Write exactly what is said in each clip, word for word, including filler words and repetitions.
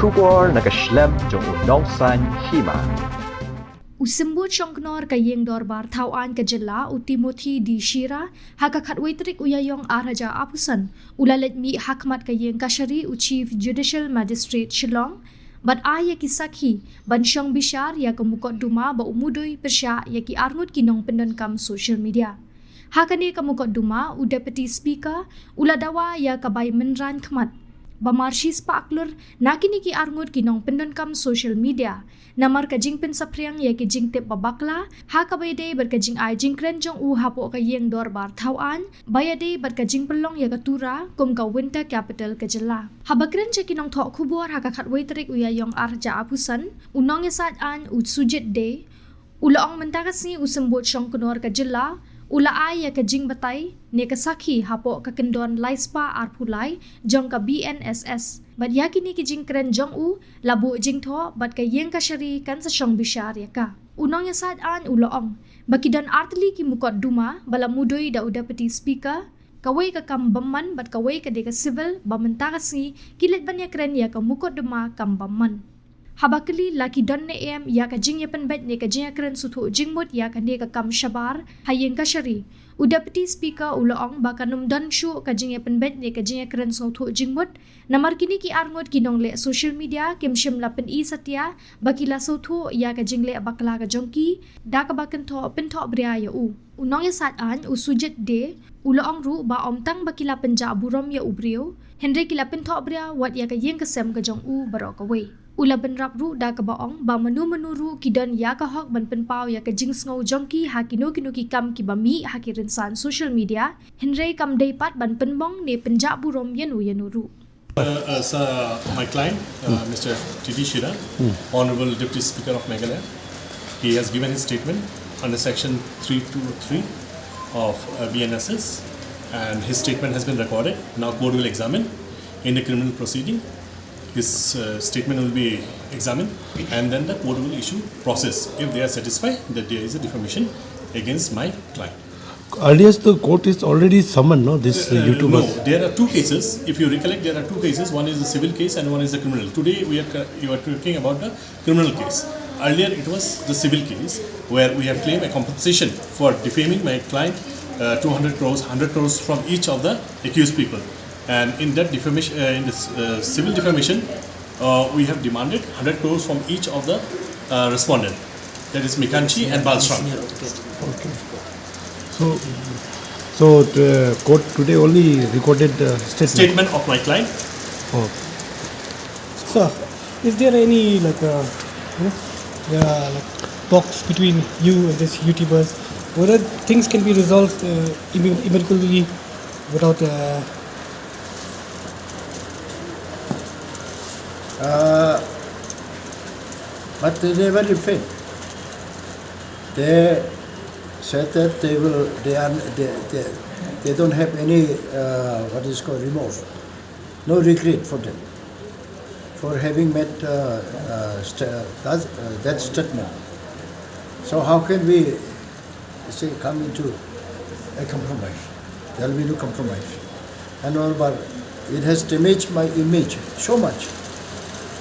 Khubor na ka shlem jong u Nongsaiñ Hima. U Symbud Shongknor ka Ïing Dorbar Thaw Aiñ ka Jylla, u Timothy D Shira, ha ka khatwei tarik u Ïaïong ar hajar arphew san, u la leit mih ha khmat ka Ïing Kashari u Chief Judicial Magistrate Shillong, bad ai ïa ki sakhi ban shong bishar ïa ka mukotduma ba u mudui pyrshah ïa ki arngut ki nongpyndonkam social media. Ha kane ka mukotduma, u Deputy Speaker u la dawa ïa ka bai mynraiñ khmat ba mar shispah klur na kine ki arngut ki nongpyndonkam social media namar ka jingpynsaphriang ïa ki jingtip ba bakla ha kaba ïadei bad ka jingai jingkren jong u hapoh ka Ïing Dorbar Thaw Aiñ, ba ïadei bad ka jingpynlong ïa ka Tura kum ka Winter Capital ka Jylla. Haba kren sha ki nongthoh khubor ha ka khatwei tarik u Ïaïong ar hajar arphew san, u nongïasaid aiñ u Sujit Dey u la ong mynta ka sngi u Symbud Shongknor ka Jylla u la ai ïa ka jingbatai ne ka sakhi hapoh ka kyndon laispah arphew lai jong ka B N S S. Bad ïa kine ki jingkren jong u la buh jingthoh bad ka Ïing Kashari kan sa shong bishar ïa ka. U nongïasaid aiñ u la ong ba ki don artylli ki mukotduma ba la mudui da u Deputy Speaker, kawei ka kam bymman bad kawei ka dei ka civil, ba mynta ka sngi ki leit ban ïakren ïa ka mukotduma kam bymman. Haba kylli la ki don ne em ïa ka jingïapynbeit ne ka jingïakren sngewthuh jingmut ïa kane ka kam shabar ha Ïing Kashari, u Deputy Speaker u la ong ba kan ym don shuh ka jingïapynbeit ne ka jingïakren sngewthuh jingmut, namar kine ki arngut ki nongleh social media kim shym la pyni satia ba ki la sngewthuh ïa ka jingleh bakla ka jong ki da kaba kynthoh pynthoh bria ïa u. U nongïasaid aiñ u Sujit Dey u la ong ruh ba ym tang ba ki la pynjah burom ïa u briew, hynrei ki la pynthoh bria wat ïa ka ïing ka sem ka jong u baroh kawei. U la bynrap ruh da kaba ong ba mano mano ruh ki don ïa ka hok ban pynpaw ïa ka jingsngew jong ki ha kino kino ki kam kiba mih ha ki rynsan social media, hynrei kam dei pat ban pynbong ne pynjah burom ïano ïano ruh. Uh, uh, sir, my client, uh, Mister T D Shira, Honorable Deputy Speaker of Meghalaya, he has given his statement under Section three two three of uh, B N S S, and his statement has been recorded. Now, court will examine in the criminal proceeding. His uh, statement will be examined, and then the court will issue process if they are satisfied that there is a defamation against my client. Earliest the court is already summoned, no? This uh, Uh, uh, YouTubers. No, there are two cases. If you recollect, there are two cases. One is the civil case and one is the criminal. Today, we are, co- you are talking about the criminal case. Earlier, it was the civil case where we have claimed a compensation for defaming my client, uh, two hundred crores, hundred crores from each of the accused people. And in that defamation, uh, in this uh, civil defamation, uh, we have demanded hundred crores from each of the uh, respondent. That is Mikanchi and Balshrang. Okay. So, so the court today only recorded the statement. Statement of my client. Oh. Sir, is there any, like, uh, you know, uh, like, talks between you and these YouTubers, whether things can be resolved uh, imme- immediately without uh, Uh, but they never defend. They said that they will. They are. They, they, they don't have any uh, what is called remorse. No regret for them for having made uh, uh, st- uh, that, uh, that statement. So how can we say come into a compromise? There will be no compromise. And all, but it has damaged my image so much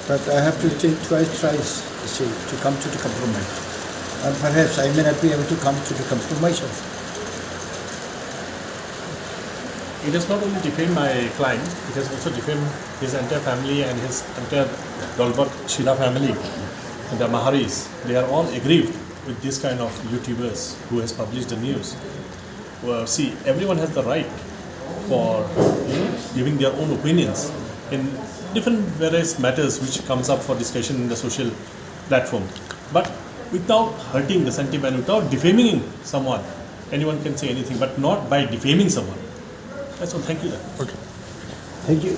that I have to think twice, thrice, you see, to come to the compromise. And perhaps I may not be able to come to the compromise of. It has not only defamed my client, it has also defamed his entire family and his entire Dolbert Shira family, the Maharis. They are all aggrieved with this kind of YouTubers who has published the news. Well, see, everyone has the right for, you know, giving their own opinions in different various matters which comes up for discussion in the social platform. But without hurting the sentiment, without defaming someone, anyone can say anything, but not by defaming someone. That's all. Thank you, sir. Okay. Thank you.